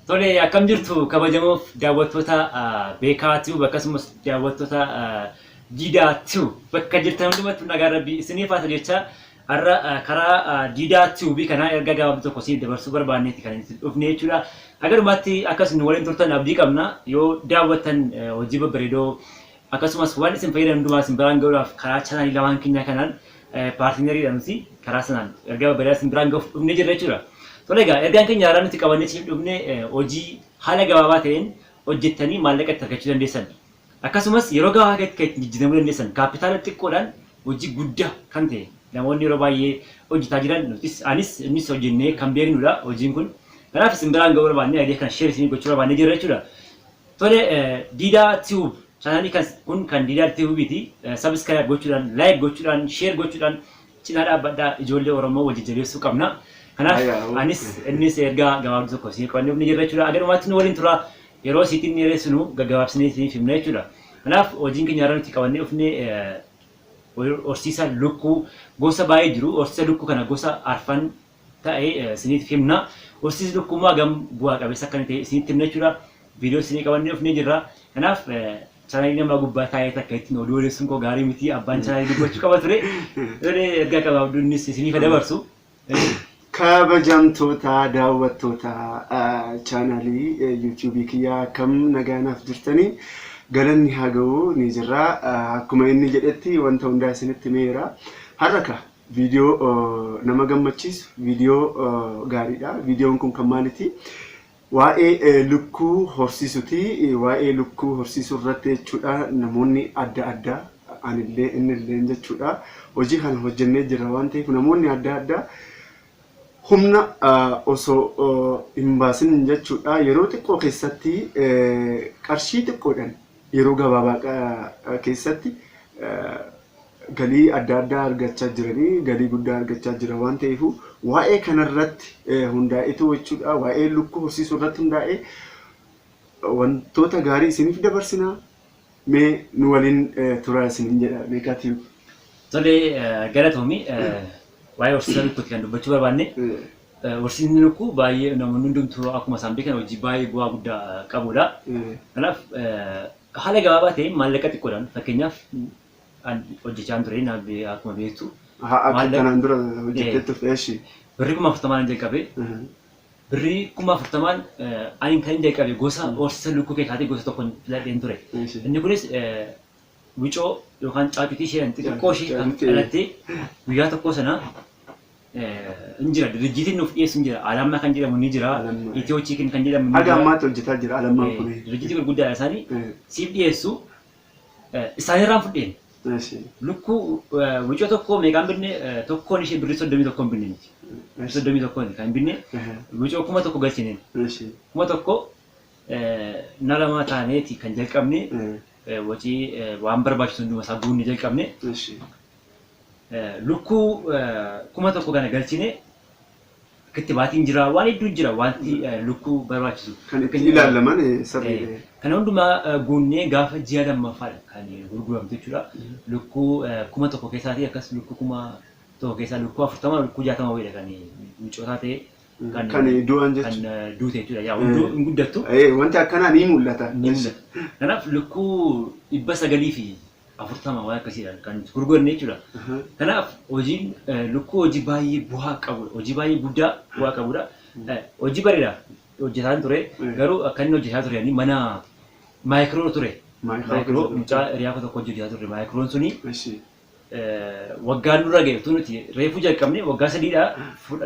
Tole, akkam jirtu kabajamoof daawwattoota Beekaa Tube, akkasumas daawwattoota Diidaa Tube? Bakka jirtan hundumatti nagaa Rabbii isiniif haa ta'u jecha, har'a karaa Diidaa Tube kanaa ergaa gabaabduu tokko isiniif dabarsuu barbaanneeti kan isin dhufne jechuudha. Haga dhumaatti akkas nu waliin turtan abdii qabna. Yoo daawwattan hojii babbareedoo akkasumas waan isin fayyadan hundumaa isin biraan ga'uudhaaf karaa chaanaalii lamaan keenyaa kanaan paartinariidha nuti, karaa sanaan ergaa babbareedaa isin biraan ga'uuf dhufnee jirra jechuudha. Tole egaa, ergaan keenya haaraa nuti qabannee isiniif dhufne hojii haala gabaabaa ta'een hojjettanii maallaqa itti argachuu dandeessan. Akkasumas yeroo gabaabaa keessatti kan ittiin jijjiiramuu dandeessan, kaapitaala xiqqoodhaan hojii guddaa kan ta'e namoonni yeroo baay'ee hojjetaa jiran, nutis, anis innis hojjennee kan beeknudha hojiin kun. Kanaaf isin biraan ga'uu barbaannee, idea kana share isinii gochuu barbaannee jirra jechuudha. Tole, Diidaa Tube chaanaalii kan kun kan Diidaa Tubeeti. Subscribe gochuudhaan, like gochuudhaan, share gochuudhaan cinaa dhaabbadhaa. Ijoollee Oromoo wal jajjabeessuu qabna. Kanaaf anis innis ergaa gabaabduu tokko isinii qabannee dhufnee jirra jechuudha. Haga dhumaatti nu waliin turaa, yeroo isiitiin dheeressinu gaggabaabsinee isiniif himna jechuudha. Kanaaf hojiin keenya har'a nuti qabannee dhufne horsiisa lukkuu gosa baay'ee jiru. Horsiisa lukkuu kana gosa arfan ta'e isiniif himna. Horsiisni lukkuu immoo hagam bu'aa qabeessa akka inni ta'e isinitti himna jechuudha. Viidiyoo isinii qabannee dhufnee jirra. Kanaaf chaanaalii namaa gubbaa taa'ee takka ittiin oduu odeessuun koo gaarii miti. Abbaan chaanaalii dubbachuu qaba ture. Ergaa gabaabduu innis isiniif dabarsu. Kabajamtoota daawwattoota chaanaalii yuutuubii kiyyaa, akkam nagaanaaf jirtanii? Galanni haa ga'u, ni jirra. Akkuma inni jedhetti wanta hundaa isinitti himeera. Har'a ka viidiyoo nama gammachiisu, viidiyoo gaariidha. Viidiyoon kun kan maaliti? Waa'ee lukkuu horsiisuti. Waa'ee lukkuu horsiisuu irratti jechuudha, namoonni adda addaa, anillee innillee jechuudha, hojii kana hojjennee jirra waan ta'eef, namoonni adda addaa humna osoo hin baasin jechuudha, yeroo xiqqoo keessatti, qarshii xiqqoodhaan, yeroo gabaabaa keessatti galii adda addaa argachaa jiranii, galii guddaa argachaa jira waan ta'eef, waa'ee kanarratti hundaa'etu jechuudha, waa'ee lukkuu horsiisuu irratti hundaa'ee wantoota gaarii isiniif dabarsinaa. Mee nu waliin turaa isiniin jedha Beekaa Tube. Tole, galatoomi. Waa'ee horsiisa lukkuuti kan dubbachuu barbaanne. Horsiisni lukkuu baay'ee namoonni hundumtuu akkuma isaan beekan hojii baay'ee bu'aa guddaa qabudha. Kanaaf haala gabaabaa ta'een maallaqa xiqqoodhaan, fakkeenyaaf an hojjechaan ture akkuma beektu. Akka kanaan dura hojjettee turte eshi. Birrii 40,000 jalqabe. Birrii 40,000 ani kan jalqabe gosa horsiisa lukkuu keessaatii gosa tokko filadheen ture. Inni kunis wicoo yookaan caacutii ishee xixiqqoo ishee kan dhalattee guyyaa tokko sana hin jira. Dirjiitiin nuuf dhiyeessu hin jira. Alammaa kan jedhamu ni jira. Itiyoo Chicken kan jedhamu ni jira. Haga ammaatti hojjetaa jira Alammaan kun. Dirjiitii gurguddaadha isaanii siif dhiyeessu, isaanirraan fudheen. Lukkuu wicoo tokko meeqaan binne? Tokkoon ishee birrii 31n binne nuti. Birrii 31n kan binne, wicoo 1000 galchineen. 1000 na lama taaneeti kan jalqabne, wacii waan barbaachisu hunduma isaa guunne jalqabne. Lukkuu 1000 kana galchine, kittibaatiin jira, waan hedduun jira, wanti lukkuu barbaachisu. Kan ittiin ilaalaman sirriidha. Kana hundumaa guunnee gaafa ji'a lammaffaadha kan gurguramtu jechuudha. Lukkuu 1000 keessaatii akkas lukkuu 1000 keessaa lukkuu 40, lukkuu 60 wayiidha kan micootaa ta'e. Kan du'an jechuudha. Kan duute jechuudha. Yaa hunduu hin guddattu. Wanti akkanaa ni mul'ata. Ni mul'ata. Kanaaf lukkuu 940 waan akkasiidha kan nuti gurguranne jechuudha. Kanaaf hojiin lukkuu hojii baay'ee bu'aa qabudha. Hojii baay'ee guddaa bu'aa qabudha. Hojii bareeda hojjetaan ture. Garuu akka inni hojjetaa ture mana maayikiroo ture. Maayikiroo mucaa hiriyaa koo tokko hojjetaa turre. Maayikiroon suni waggaa nurra ga'e, utuu nuti reefuu jalqabne waggaa 3dha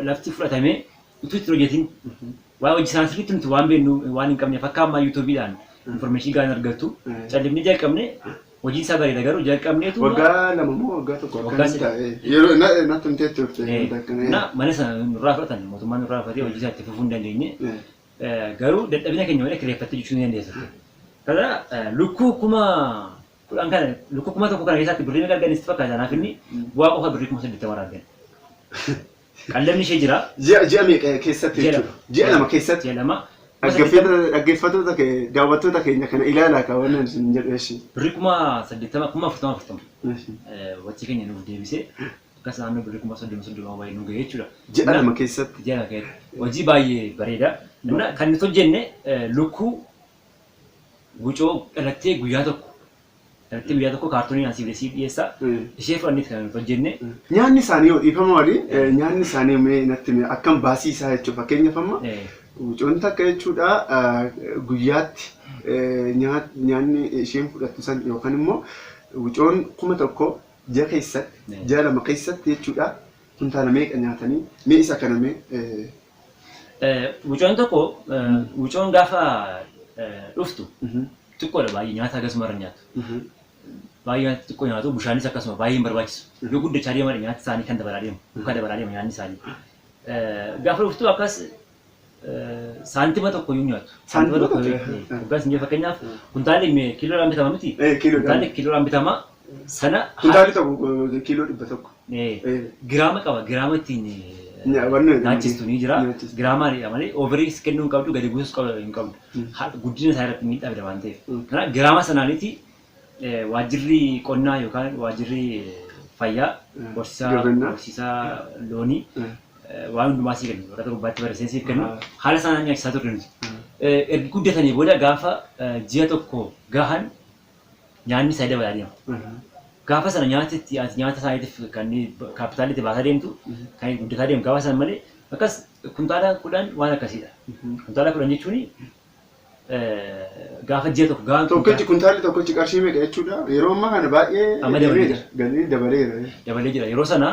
lafti fudhatamee, utuu itti hojjetin. Waa'ee hojii sanaa sirriitti nuti waan beeknu waan hin qabneef, akka ammaa yuutuubiidhaan information gaarii argattu, callifnee jalqabne. Hojiin isaa bareeda, garuu jalqabneetu Waggaa 2 moo waggaa 1 Waggaa akkanatti ta'e. Yeroo natti himtee turte wanta akkana. Na mana sana nurraa fudhatan, mootummaan nurraa fudhatee hojii isaa itti fufuu hin dandeenye. Garuu dadhabina keenya malee kireeffattee jechuu ni dandeessa turte. Kana lukkuu 10,000 kana, lukkuu 1000 kana keessatti birrii meeqa arganne sitti fakkaata? Naaf inni bu'aa qofa birrii 80,000 irraa arganne. Qallabni ishee jira. Ji'a meeqa keessatti Ji'a jechuudha? 2. Ji'a 2 keessatti. Ji'a 2. Dhaggeeffattoota kee, daawwattoota keenya kana ilaalaa ka wannan isin jedhu eshi. Birrii 80,000, 40,000 40. Wachii keenya nuuf deebisee. Akkas naannoo birrii 30,000 wayii nu ga'e jechuudha. Ji'a 2 keessatti. Ji'a 2 keessatti. Hojii baay'ee bareeda. Inna kan nuti hojjenne lukkuu wucoo dhalattee guyyaa tokko dhalattee guyyaa tokko kaartoonii asii siif dhiyeessa. Ishee fudhanneeti kan nuti hojjenne. Nyaanni isaanii hoo dhiifama waliin nyaanni isaanii mee natti himi akkam baasii isaa jechuudha fakkeenyaaf amma wucoon takka jechuudha guyyaatti nyaanni isheen fudhattu san yookaan immoo wucoon 1000 Ji'a keessatti, ji'a 2 keessatti jechuudha kuntaala meeqa nyaatanii mee isa kana mee. Wucoon tokko wucoon gaafa dhuftu xiqqoodha baay'ee nyaata akkasuma irra nyaatu. Baay'ee nyaata xiqqoo nyaatu bishaanis akkasuma baay'ee hin barbaachisu. Yoo guddachaa deeman nyaati isaanii kan dabalaa deemu duukaa dabalaa deema nyaanni isaanii. Gaafa dhuftu akkas saantima tokko iyyuu nyaatu. Saantima tokko iyyuu. Waggaa isin fakkeenyaaf kuntaalli kiiloodhaan bitama miti. Kuntaalli kiiloodhaan bitama sana. Kuntaalli tokko kiiloo 100. Giraama qaba giraama ittiin nyaachistu ni jira. Giraamaanidha malee ooveriis kennuu hin qabdu gadi buusus hin qabdu. Guddina isaa irratti miidhaa fida waan ta'eef. Kanaaf giraama sanaaniiti waajjirri qonnaa yookaan waajjirri fayyaa horsiisaa loonii waan hundumaa sii kennu waraqata gubbaatti barreessee siif kennu haala sanaan nyaachisaa turre nuti. Ergi guddatanii booda gaafa ji'a tokko gahan nyaanni isaa dabalaa deema. Gaafa sana nyaata itti ati nyaata isaaniitiif kan kaapitaalli itti baasaa deemtu kan guddataa deemu gaafa sana malee akkas kuntaala 10 waan akkasiidha. Kuntaala 10 jechuun gaafa ji'a tokko gaafa Tokkichi kuntaalli tokkichi qarshii meeqa jechuudha? Yeroo ammaa kana baay'ee Amma dabalee deemeera. Galii dabaleera. Dabalee jira. Yeroo sana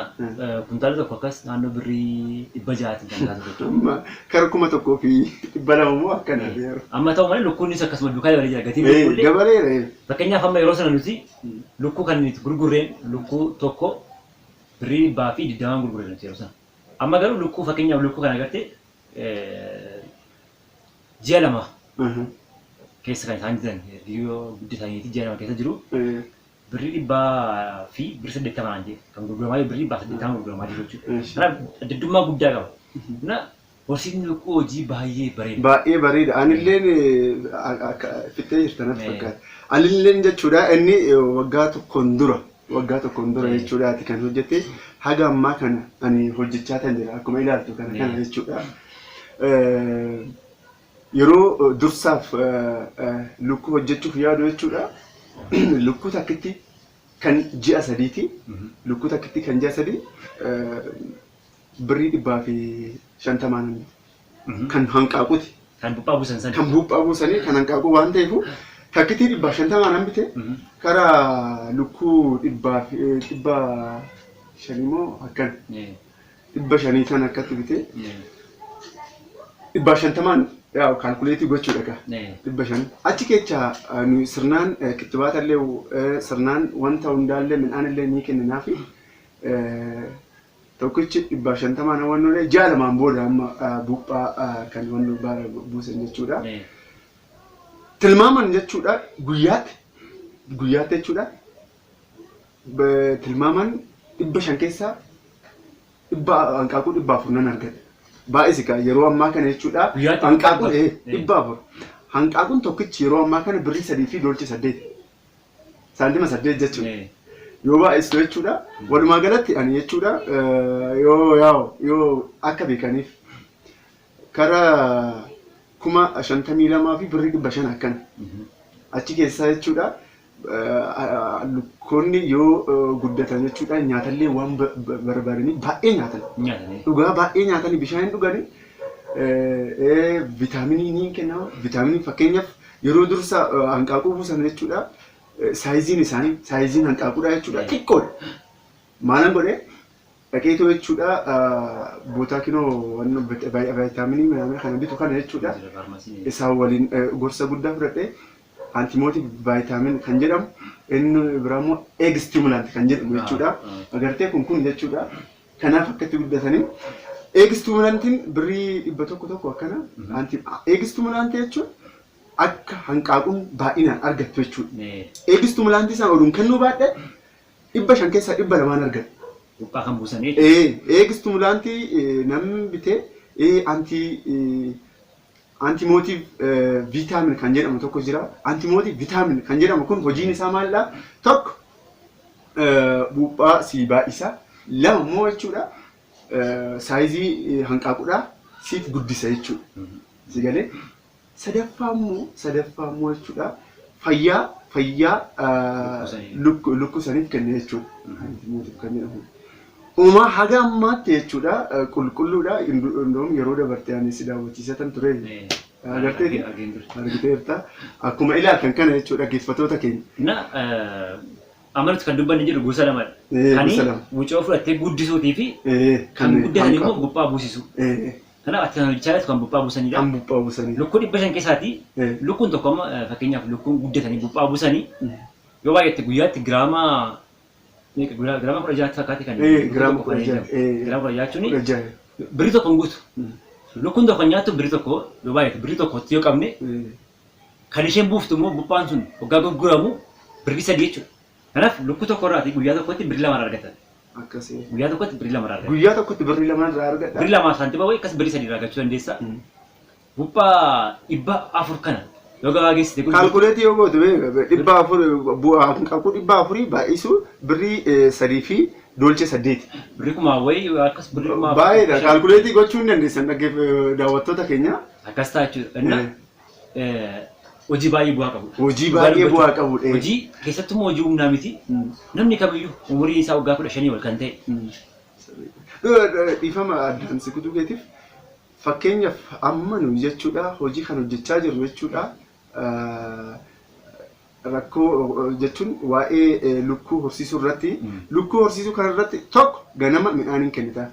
kuntaalli tokko akkas naannoo birrii 600tiin kan taatu jechuudha. Amma kara 1200 immoo akkana yeroo. Amma ta'u malee lukkuunis akkasuma duukaa dabalee jira. Gatiin lukkuullee Dabaleera. Fakkeenyaaf amma yeroo sana nuti lukkuu kan nuti gurgurreen lukkuu tokko birrii 120n gurgurre nuti yeroo sana. Amma garuu lukkuu fakkeenyaaf lukkuu kana agartee ji'a 2 keessa kan isaan jiran yoo guddataniiti ji'a 2 keessa jiru birrii dhibbaa fi birrii 80 naan jedhe kan gurguramaa jiru birrii 180 gurguramaa jiru jechuudha. Kanaaf addaddummaa guddaa qaba. Na horsiisni lukkuu hojii baay'ee bareeda. Baay'ee bareeda. Anilleen akka fixxee jirta natti fakkaata. Anilleen jechuudha inni waggaa tokkoon dura waggaa tokkoon dura jechuudha ati kan hojjette haga ammaa kana ani hojjechaa tan jira akkuma ilaaltu kana kana jechuudha. Yeroo dursaaf lukkuu hojjechuuf yaadu jechuudha. Lukkuu takkitti kan ji'a sadiiti. Lukkuu takkitti kan ji'a 3 birrii 150n kan hanqaaquti. Kan buphaa buusan sana. Kan buuphaa buusanii kan hanqaaquu waan ta'eef takkitii 150n han bite karaa lukkuu 500 moo akkan 500 tan akkatti bite 150n yaa kaalkuleetii gochuudha gaa. 500 achi keessa nu sirnaan kittibaata illee sirnaan wanta hundaallee midhaan illee ni kenninaafi Tokkichi 150n hawwannoodha. Ji'a lamaan booda amma buuphaa kan wannu baala buusan jechuudha. Tilmaaman jechuudha guyyaatti guyyaatti jechuudha tilmaaman 500 keessaa dhibba hanqaaquu 400 nan argadha. Baay'ee siqa yeroo ammaa kana jechuudha Guyyaatti hanqaaquu 400. 400. Hanqaaquun tokkichi yeroo ammaa kana birrii 3 fi dolche 8. Saantima 8 jechuudha. Yoo baay'istu jechuudha. Walumaa galatti ani jechuudha yoo yaa'u yoo akka beekaniif kara 52,000 fi birrii 500 akkana. Achi keessaa jechuudha lukkoonni yoo guddatan jechuudha nyaatallee waan barbaadanii baay'ee nyaatan. Nyaatanii. Dhugaa baay'ee nyaatanii bishaan hin dhuganii vitaaminii ni kennama. Vitaaminii fakkeenyaaf yeroo dursa hanqaaquu buusan jechuudha. Saayiziin isaanii saayiziin hanqaaquudha jechuudha xiqqoodha. Maalan godhee dhaqeetoo jechuudha bootaa kinoo vaayitaaminii minaamin kana bitu kana jechuudha. Isaan waliin gorsa guddaa fudhadhee antimootii vaayitaamin kan jedhamu inni biraa immoo egg stimulant kan jedhamu jechuudha. Agartee kun kun jechuudha. Kanaaf akkatti guddatanii egg stimulantiin birrii 100 tokko akkana egg stimulantii jechuun akka hanqaaquun baay'inaan argattu jechuudha. Egg stimulantii isaan oduun kennuu baadhe 500 keessaa 200n argadha. Buphaa kan buusanii jechuudha. Egg stimulantii namni bitee anti Antimotive vitamin kan jedhamu tokko jira. Antimotive vitamin kan jedhamu kun hojiin isaa maalidha? Tokko buuphaa sii baay'isa. Lama immoo jechuudha size hanqaaquudhaa siif guddisa jechuudha. Si galee sadaffaa immoo jechuudha fayyaa lukkuu saniif kenna jechuudha. Kan jedhamu. Uumaa haga ammaatti jechuudha qulqulluudha. Indoom yeroo dabarte ani si daawwachiisatan ture. Agarteeti? Argiteerta. Akkuma ilaaltan kana jechuudha, dhaggeeffattoota keenya. Na amaltu kan dubbanni jedhu gosa lamadha. Kan Gosa lama. wucoo fudhattee guddisuutii fi kan guddatan immoo buphaa buusisu. Kanaaf ati kan hojjechaa jirtu kan buphaa buusanidha. Kan buphaa buusanidha. Lukkuu 500 keessaatii lukkuun tokko amma, fakkeenyaaf lukkuun guddatanii buphaa buusanii yoo baay'atte guyyaatti giraama meeqa, giraama 16tti fakkaate kan Giraama tokko kan 16. eeyyamu. Giraama 16 jechuun 16. birrii tokko hin guutu. Lukkuun tokko nyaattu birrii tokko yoo baay'ate birrii tokkotti yoo qabne, kan isheen buuftu immoo buphaan sun waggaa gurguramu birrii 3 jechuudha. Kanaaf lukkuu tokko irraatii guyyaa tokkotti birrii lama argatan. Akkasii. Guyyaa tokkotti birrii lama argatan. Guyyaa tokkotti birrii lama irraa argadha. Birrii 2 saantima wayii akkas birrii 3 irraa argachuu dandeessa. Buphaa 400 kana yoo gabaa geessite gurgurtu. Calculate yoo gootu 400 bu'aa hanqaaquu 400 baay'isu birrii 3 fi doolchee 8. Birrii kumaa wayii akkas birrii kumaa. Baay'eedha. Calculate gochuu hin dandeessan daawwattoota keenya. Akkas ta'a jechuudha. Inna hojii baay'ee bu'aa qabu. Hojii baay'ee bu'aa qabudha. Hojii keessattuu hojii humnaa miti. Namni kamiyyuu umuriin isaa waggaa 15 ol kan ta'e. Dhiifama addaan si kutuu keetiif, fakkeenyaaf amma nu jechuudha hojii kan hojjechaa jirru jechuudha, rakkoo jechuun waa'ee lukkuu horsiisuu irratti, lukkuu horsiisuu kana irratti tokko ganama midhaan hin kennitaaf,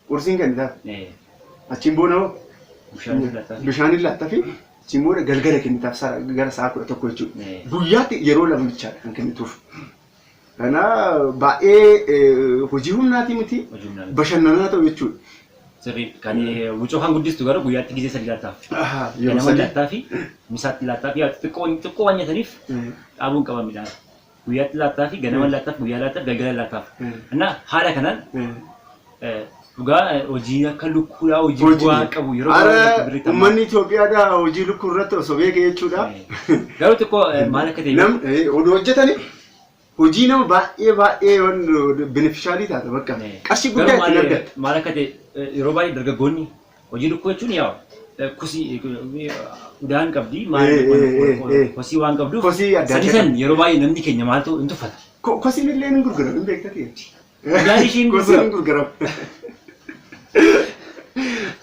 qursiin kennitaaf, achiin booda hoo Bishaan laattaa. Bishaan hin laattaa fi achiin booda galgala kennitaaf gara sa'a 11 jechuudha. Guyyaatti yeroo lama bichaadha kan kennituuf. Kana baay'ee hojii humnaatii miti, Hojii humnaa miti. Bashannanaa ta'u jechuudha. Sirrii, kan wucoo kan guddistu garuu guyyaatti gizee sadi laattaaf. Yeroo Ganama sadi. Laattaa fi misaatti laattaa fi xiqqoo xiqqoo waan nyaataniif dhaabuun qaba midhaan. Guyyaatti laattaa fi ganama laattaaf, guyyaa laattaaf, galgala laattaaf. Innaa haala kanaan dhugaa hojii akka lukkuudhaa hojii bu'aa qabu yeroo Ara baay'ee birrii tammaa. Uummanni Itoophiyaadhaa hojii lukkuu irratti osoo beeke jechuudha. Garuu xiqqoo maal akka ta'e Nam oduu hojjetani hojii nama baay'ee baay'ee beneficial taata bakka qarshii guddaa Garuu ittiin argatta. Maal akka ta'e, yeroo baay'ee dargaggoonni hojii lukkuu jechuun yaa kusii udaan qabdi maal kosii waan qabduuf Kosii adda sadi addaa san yeroo baay'ee namni keenya maaltu hin tuffata. Kosiin illee ni gurgurama, hin beektati. Udaan ishii hin Kosiin hin gurguramu.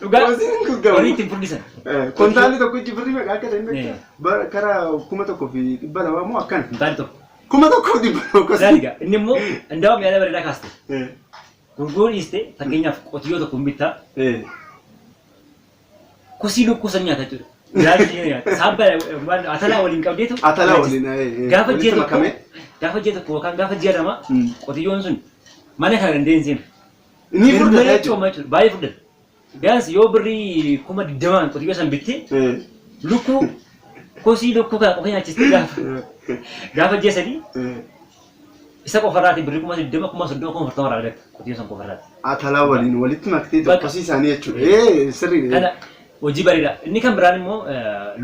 Dhugaa Kosiin hin gurguramu. Horii ittiin furdisan. Kontaalli tokkichi birrii meeqa akka ta'e hin beektaa? Karaa 1200 moo akkana? Kontaalli tokko. 1200 kosii. Ilaali egaa inni immoo indaa'u yaada bareedaa kaaste. Gurguruu dhiiste, fakkeenyaaf qotiyyoo tokko hin bittaa, kosii lukkuu san nyaata jechuudha. Ilaali ishee nyaata. Saabba waan atalaa waliin qabdeetu. Atalaa waliin Gaafa walitti ji'a tokko makamee. Gaafa ji'a tokko yookaan gaafa ji'a 2 qotiyyoon sun mana kana dandeenye seenu. Ni furdata Garmalee jechuudha. cooma jechuudha. Baay'ee furdata. Gaans yoo birrii 20,000n qotiyyoo san bittee lukkuu kosii lukkuu kana qofa nyaachistee gaafa ji'a 3 isa qofarraati birrii 20,000, 30,000, 40,000 irraa argatta qotiyyoo san qofarraati. Atalaa waliin walitti maktee Bakka. kosii isaanii jechuudha. Sirrii. Kana hojii bareeda. Inni kan biraan immoo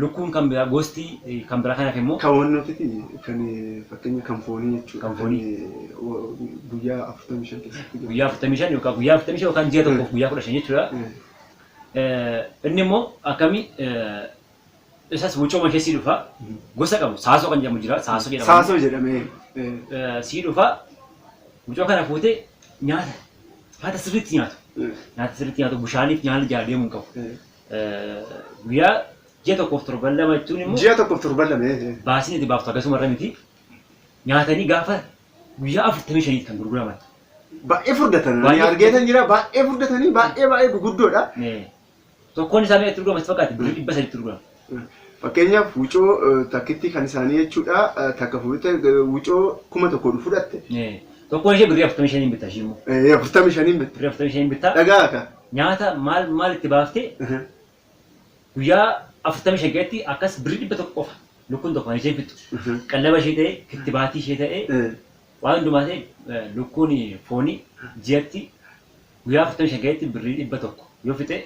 lukkuun kan biraa gosti kan biraa kanaaf immoo Kan wannootiti kan fakkeenya kan foonii jechuudha. Kan foonii. Kan guyyaa 45 keessatti. Guyyaa 45 yookaan guyyaa 45 yookaan ji'a tokkoof guyyaa 15 jechuudha. Inni immoo akkamii, isas wucooma ishee sii dhufa. Gosa qabu saasoo kan jedhamu jira. Saasoo jedhama. Saasoo jedhamee. Sii dhufa. Wucoo kana fuutee nyaata nyaata sirriitti nyaatu. Nyaata sirriitti nyaatu, bishaaniif nyaanni jala deemuu hin qabu. Guyyaa ji'a tokkoof torban 2 jechuun immoo Ji'a tokkoof torban 2. Baasiin itti baaftu akkasuma irra miti. Nyaatanii gaafa guyyaa 45tti kan gurguraman. Baay'ee furdatan. Ani Baay'ee argeetan jira, baay'ee furdatanii, baay'ee baay'ee guguddoodha. Tokkoon isaa meeqatti gurgurama sitti fakkaate? Birrii 300tti gurgurama. Fakkeenyaaf wucoo takkitti kan isaanii jechuudha, takka fuudhte wucoo 1000 fudhatte. Tokkoon ishee birrii 45n bitta ishee immoo. 45n bitta. Birrii 45n bitta. Dhagaa akka. Nyaata maal maal itti baaftee guyyaa 45 keessatti akkas birrii 100 qofa lukkuun tokko kan isheen fixxu. Qallaba ishee ta'e, kittibaatii ishee ta'e, waan hundumaa ta'e, lukkuun foonii ji'atti guyyaa 45 keessatti birrii 100 yoo fixe,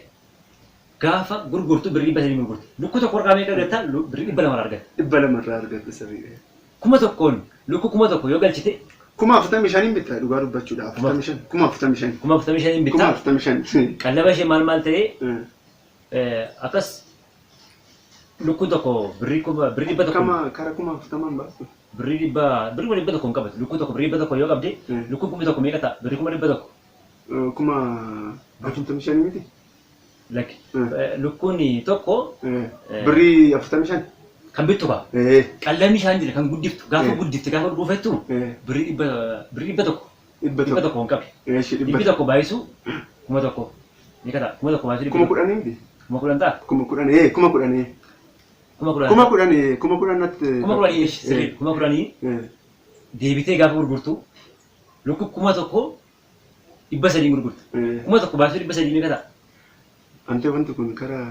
gaafa gurgurtu birrii 300 gurgurti. Lukkuu tokko irraa meeqa argatta? Birrii 200 irraa argatta. 200 irraa argatta, sirrii. 1000n lukkuu 1000 yoo galchite 45,000 bitta dhugaa dubbachuudha. 45 45,000. 45,000 Kuma bittaa. 45. Qallaba ishee maal maal ta'ee akkas lukkuun tokko birrii 100,000. Kama kara 40,000 baastu. Birrii 100,000 hin qabatu. Lukkuun tokko birrii 100 yoo qabde lukkuun 1,000 meeqa ta'a? Birrii 100,000. 45,000 miti. Lakki. Lukkuun tokko Birrii 45. Kan bittu kaa. Qallabni isaan jira kan guddiftu gaafa guddifte gaafa gurgurfattu birrii 100. Dhibba Dhibba tokko. tokko hin qabi. Eeshi Dhibbi dhibba tokko baay'isu 1,000. Meeqa ta'a? 1,000 baay'isu dhibba Kuma tokko. kudhanii miti. 10,000 ta'a? 10,000 10,000. 10,000. 10,000 10,000 natti. 10,000 sirrii 10,000 deebitee gaafa gurgurtu lukkuu 1,300 gurgurta. 1,000 baay'isu 300 meeqa ta'a? Ante wanti kun karaa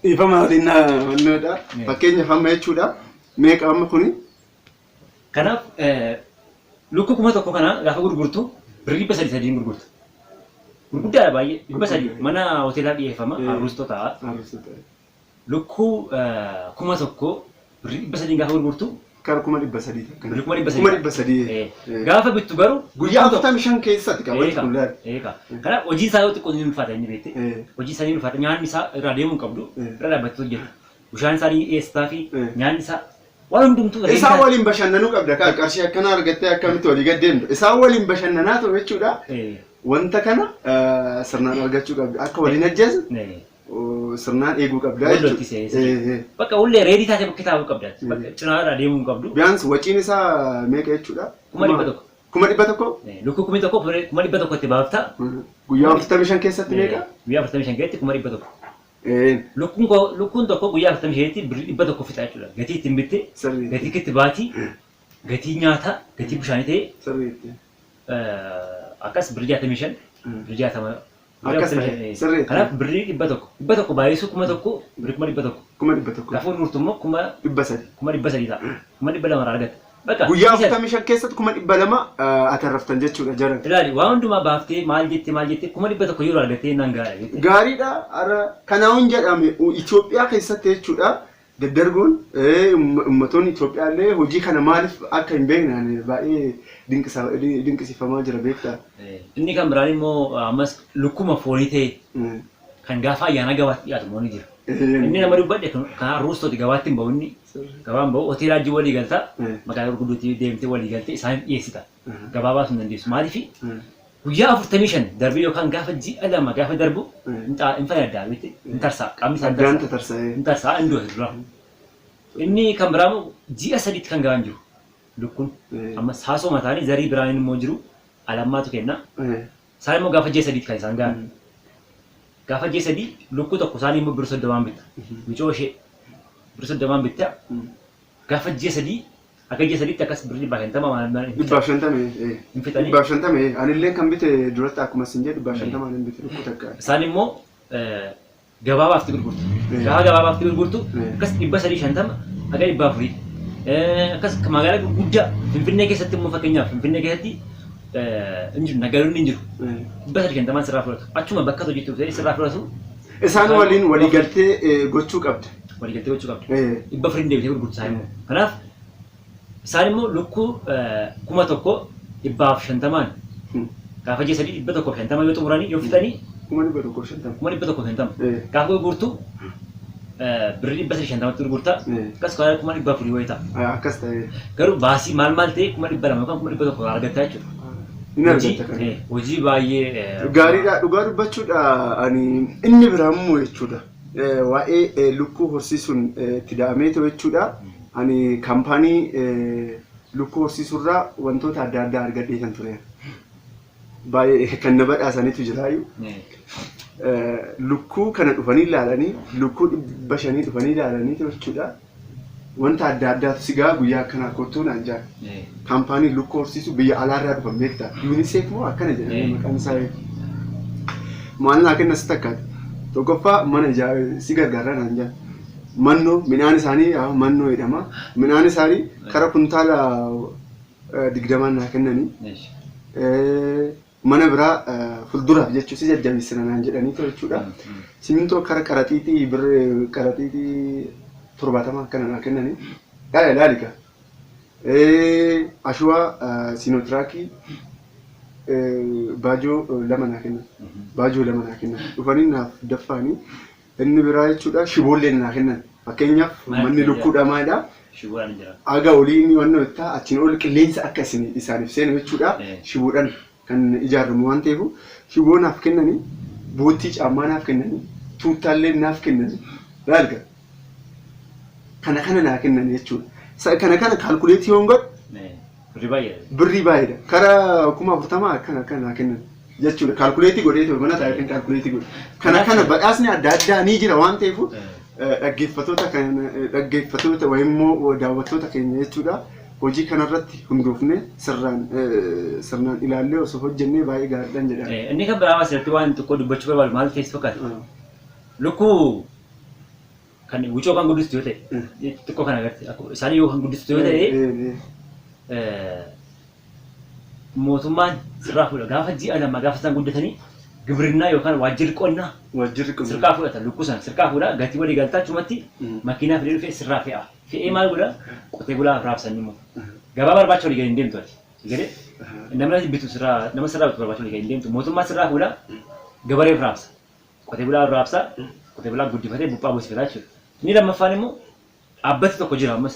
dhiifama waliin wannoodha. Fakkeenyaaf amma jechuudha. Meeqa amma kuni? Kanaaf lukkuu 1,000 kana gaafa gurgurtu birrii 300 gurgurta. Gurguddaadha baay'ee 300 mana hoteelaa dhiyeeffama arrustoo ta'a. Lukkuu 1,000 birrii 300 gaafa gurgurtu Kara 300,000 akkana. Birrii 300,000. 300,000. Gaafa bittu garuu Guyyaa 45 keessatti qaba wanti kun laali. Eega. Kanaaf hojii isaa yoo xiqqoo ni ulfaata inni beekte. Hojii isaa ni ulfaata nyaanni isaa irraa deemuu hin qabdu. Irra dhaabbattee hojjeta. Bishaan isaa ni dhiyeessitaa fi nyaanni isaa waan hundumtuu Isaan waliin bashannanuu qabda kaa qarshii akkanaa argattee akkamitti walii gad deemta. Isaan waliin bashannanaa ta'u jechuudha. Wanta kana sirnaan argachuu qabda. Akka waliin ajjeesne sirnaan eeguu qabda Wal jechuudha. lolchisee Bakka ullee reedii taatee bakka taa'uu qabda. Bakka cinaa irraa deemuu hin qabdu. Biyyaans waciin isaa meeqa jechuudha? 100,000. 100,000? Lukkuu 1,000 100,000 itti baafta. Guyyaa 45 keessatti meeqa? Guyyaa 45 keessatti 100,000. Lukkuun tokko guyyaa 45tti birrii 100 fixa jechuudha. Gatii ittiin bitte, gatii kittibaati, gatii nyaataa, gatii bishaanii ta'e akkas birrii 65, birrii 60. Akkas ta'e, sirriitti. Kanaaf birrii 100. 100 baay'isuu 1,000 birrii 100,000. 100,000. Gaafa gurgurtu immoo 300. 300,000 ta'a. 200,000 irraa argatta. Bakka Guyyaa 45 keessatti 200,000 atarraftan jechuudha jaran. Ilaali waan hundumaa baaftee maal jettee maal jettee 100,000 yeroo argattee naan gaara jette. Gaariidha. Har'a kanaa'uun jedhame Itoophiyaa keessatti jechuudha. Daddargoon uummattoonni Itoophiyaa illee hojii kana maaliif akka hin beekne ani baay'ee dinqisiifamaa jira beektaa. Inni kan biraan immoo ammas lukkuma foonii ta'e kan gaafa ayyaana gabaatti dhiyaatu immoo ni jira. Inni nama dubbadhe kan arruustooti gabaatti hin bahu inni gabaan bahu hoteelaa wajjin walii galta magaalaa gurguddootti deemtee walii galtee isaaniif dhiyeessita. Gabaa baasuu hin dandeessu. Maaliif guyyaa 45 darbee yookaan gaafa ji'a 2 gaafa darbu hin fayyaddaa beekte hin tarsaa qaamni isaa hin Addaan tarsaa. tatarsa'ee. Hin tarsaa hin du'a dura. Inni kan biraa immoo ji'a 3tti kan gahaan jiru lukkuun. Ammas haasoo mataanii zarii biraan immoo jiru alammaatu kenna. Isaan immoo gaafa ji'a 3tti kan isaan gahan. Gaafa ji'a 3 lukkuu tokko isaanii immoo birrii 30n bitta. Micoo ishee birrii 30n bitta. Gaafa ji'a 3 akka ji'a 3tti akkas birrii 150 maal maal hin 150. Hin fixanii. 150 anillee kan bite duratti akkuma isin jedhu 150 hin bite lukkuu takka. Isaan immoo gabaabaaf gurgurtu. Gaafa gabaabaaf gurgurtu akkas 350 haga 400. Akkas magaalaa gurguddaa Finfinnee keessatti immoo fakkeenyaaf Finfinnee keessatti hin jiru naggadoonni hin jiru. 350 sirraa fudhatu. Achuma bakka hojjetu ta'e sirraa fudhatu. Isaan waliin waliigaltee gochuu qabda. Waliigaltee gochuu qabda. 400 deebitee gurgurtu isaan immoo. Kanaaf isaan immoo lukkuu 1,150n gaafa ji'a 3 150 yoo xumuranii yoo fixanii 150,000. 150,000. Gaafa gurgurtu birrii 350tti gurgurta. Akkas karaa 400,000 wayii ta'a. Akkas ta'e. Garuu baasii maal maal ta'e 200,000 yookaan 100,000 argatta jechuudha. Hin argatta kana. Hojii baay'ee Gaariidha dhugaa dubbachuudha ani inni biraa immoo jechuudha. Waa'ee lukkuu horsiisuun itti da'amee ta'u jechuudha. Ani kaampaanii lukkuu horsiisuurraa wantoota adda addaa argadhee kan ture. Baay'ee kan na badhaasanitu jiraayu. Lukkuu kana dhufanii ilaalanii lukkuu 500 dhufanii ilaalanii jechuudha. Wanta adda addaatu si gahaa guyyaa akkanaa kottuu naan jaan. Kaampaanii lukkuu horsiisu biyya alaarraa dhufan beektaa. UNICEF moo akkana jedhanii maqaan isaa. Maal naa kenna si takkaate. Tokkoffaa mana si gargaarraa naan jaan. Mannoo midhaan isaanii mannoo jedhama. Midhaan isaanii kara kuntaala 20 naa kennanii. Mana biraa fuulduraaf jechuun si jajjabeessina naan jedhanii jechuudha. Simintoo kara qaraxiitii birrii qaraxiitii 70 akkana naa kennanii. Ilaali ilaali kaa. Ashuwaa Siinootiraakii baajoo 2 naa kennan. Baajoo 2 naa kennan. Dhufanii naaf daffaanii inni biraa jechuudha shiboollee naa kennan. Fakkeenyaaf manni lukkuudha maalidha? Shiboodhaan jira. Aga olii inni wannoo ittaa achiin ol qilleensa akka isin isaaniif seenu jechuudha. Shiboodhaan kan ijaaramu waan ta'eef shiboo naaf kennanii, boottii caammaa naaf kennanii, tuuttaallee naaf kennanii. Laalga. Kana kana naa kennan jechuudha. Kana kana calculate yoon godhu Birrii baay'eedha. Birrii baay'eedha. Kara 40,000 akkana akkana naa kennan jechuudha. Calculate godhee ture mana taa'ee kan calculate godhe. Kana kana badhaasni adda addaa ni jira waan ta'eef dhaggeeffattoota kan dhaggeeffattoota wayimmoo daawwattoota keenya jechuudha. Hojii kanarratti hundoofne sirraan sirnaan ilaallee osoo hojjennee baay'ee gaariidhaan jedha. Inni kan biraa asirratti waan tokko dubbachuu barbaadu maal ta'e fakkaata? Lukkuu kan wucoo kan guddistu yoo ta'e xiqqoo kan agarte akkuma isaanii yoo kan guddistu yoo ta'e mootummaan sirraa fuudha gaafa ji'a 2 gaafa isaan guddatanii gibirinnaa yookaan waajjirri qonnaa Waajjirri qonnaa. sirkaa fudhata lukkuu sana sirkaa fuudha gatii walii galtaa achumatti makiinaa fidee dhufee sirraa fe'a fe'ee maal godha qotee bulaaf raabsan immoo gabaa barbaacha walii gadi hin deemtu ati galee nama bitu sirraa nama sirraa bitu barbaacha walii gadi hin deemtu mootummaa sirraa fuudha gabareef raabsa. Qotee bulaa raabsa, qotee bulaa guddifatee buphaa buusifata jechuudha. Inni lammaffaan immoo dhaabbati tokko jira ammas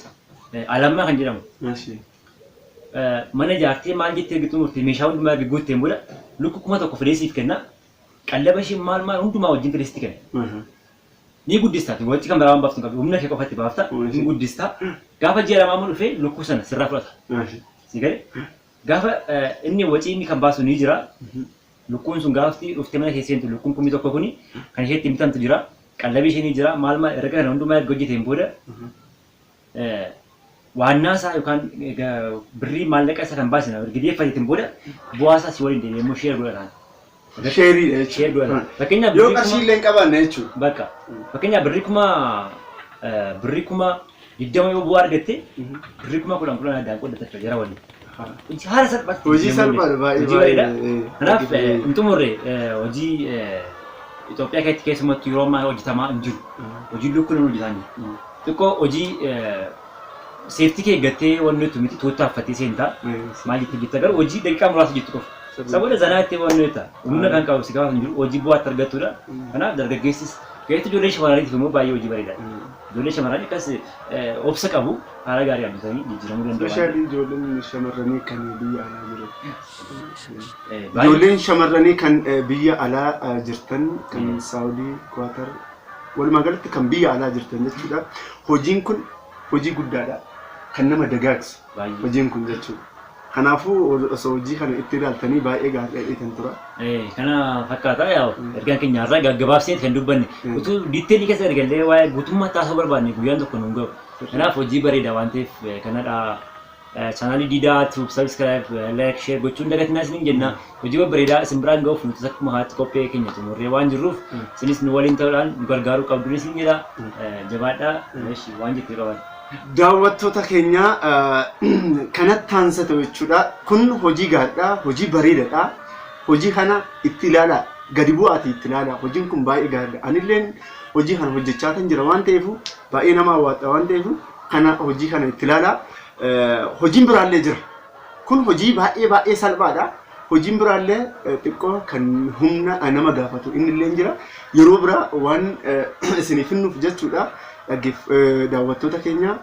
Alammaa kan jedhamu. Mana ijaartee maal jettee erga xumurtee meeshaa hundumaa erga guutteen booda lukku 1000 fidee siif kenna. Qallaba ishee maal maal hundumaa wajjin fidee sitti kenna. Ni guddista ati wanti kan biraa waan baaftu hin qabdu humna kee qofa itti baafta ni guddista. Gaafa ji'a lamaa immoo dhufee lukkuu sana sirraa fudhata. Si galee? Gaafa inni wacii inni kan baasu ni jira. Lukkuun sun gaafti dhuftee mana kee seentu lukkuun 1000 kuni kan ishee ittiin bitamtu jira. Qallabii ishee ni jira. Maal maal erga kana hundumaa erga hojjeteen booda waannaa isaa yookaan birrii maallaqa isa kan baase erga deeffateetiin booda bu'aa isaa si waliin deebi'ee immoo share godhataan. Sheeriidha jechuudha. Share godhatan. Fakkeenyaaf Yoo birrii qarshii illee hin qabaanne jechuudha. Bakka. Fakkeenyaaf birrii 20,000 yoo bu'aa argatte birrii 10,000 10 addaan qooddata jechuudha jara waliin. Hojii haala salphaatti Hojii salphaadha baay'ee Hojii bareeda. baay'ee. Kanaaf hin xumurre hojii Itoophiyaa keessatti keessumattuu yeroo ammaa hojjetamaa hin jiru. Hojii lukkuun hin hojjetaa hin jiru. Xiqqoo hojii safety kee eeggattee wanni nuti miti tuuttaa uffattee seentaa. Maal jettee hojjetta garuu hojii daqiiqaa muraasa hojjettu qofa. Isa booda zanaa itti wanni hojjetta. Humna kan qabu si gaafatu hin jiru hojii bu'aatti argattudha. Kanaaf dargaggeessis keessattuu ijoollee shamarraniitiif immoo baay'ee hojii bareedaadha. Ijoollee shamarranii akkas obsa qabu haala gaarii hojjetanii jijjiiramuu danda'u. Especially ijoolleen shamarranii kan biyya alaa jiran. Ijoolleen shamarranii kan biyya alaa jirtan kan Saawudii, Kuwaatar walumaa galatti kan biyya alaa jirtan jechuudha. Hojiin kun hojii guddaadha. Kan nama dagaagsu hojiin kun jechuudha. Kanaafuu osoo hojii kana itti ilaaltanii baay'ee gaariidha jedheetan tura. Kana fakkaata yaa ergaan keenya har'aa gaggabaabsinee kan dubbanne utuu detail keessa ergallee waa'ee guutummaa taasisuu barbaanne guyyaan tokko nuun ga'u. Kanaaf hojii bareeda waan ta'eef kanadha. Chaanaalii Diidaa Tube subscribe, like, share gochuun dagatinaa isiniin jenna. Hojii babbareedaa isin biraan ga'uuf nutis akkuma haatti qophee keenya xumurree waan jirruuf isinis nu waliin ta'uudhaan nu gargaaruu qabduun isin jedha. Jabaadhaa waan jettee qaban. Daawwattoota keenya kanatti aansatu jechuudha. Kun hojii gaariidha, hojii bareedaadha. Hojii kana itti ilaalaa, gadi bu'aatii itti ilaalaa. Hojiin kun baay'ee gaariidha. Anilleen hojii kana hojjechaa kan jira waan ta'eef baay'ee nama hawwata waan ta'eef kana hojii kana itti ilaalaa. Hojiin biraallee jira. Kun hojii baay'ee baay'ee salphaadha. Hojiin biraallee xiqqoo kan humna nama gaafatu inni illee jira. Yeroo biraa waan isiniif hinnuuf jechuudha. Daawwattoota keenya.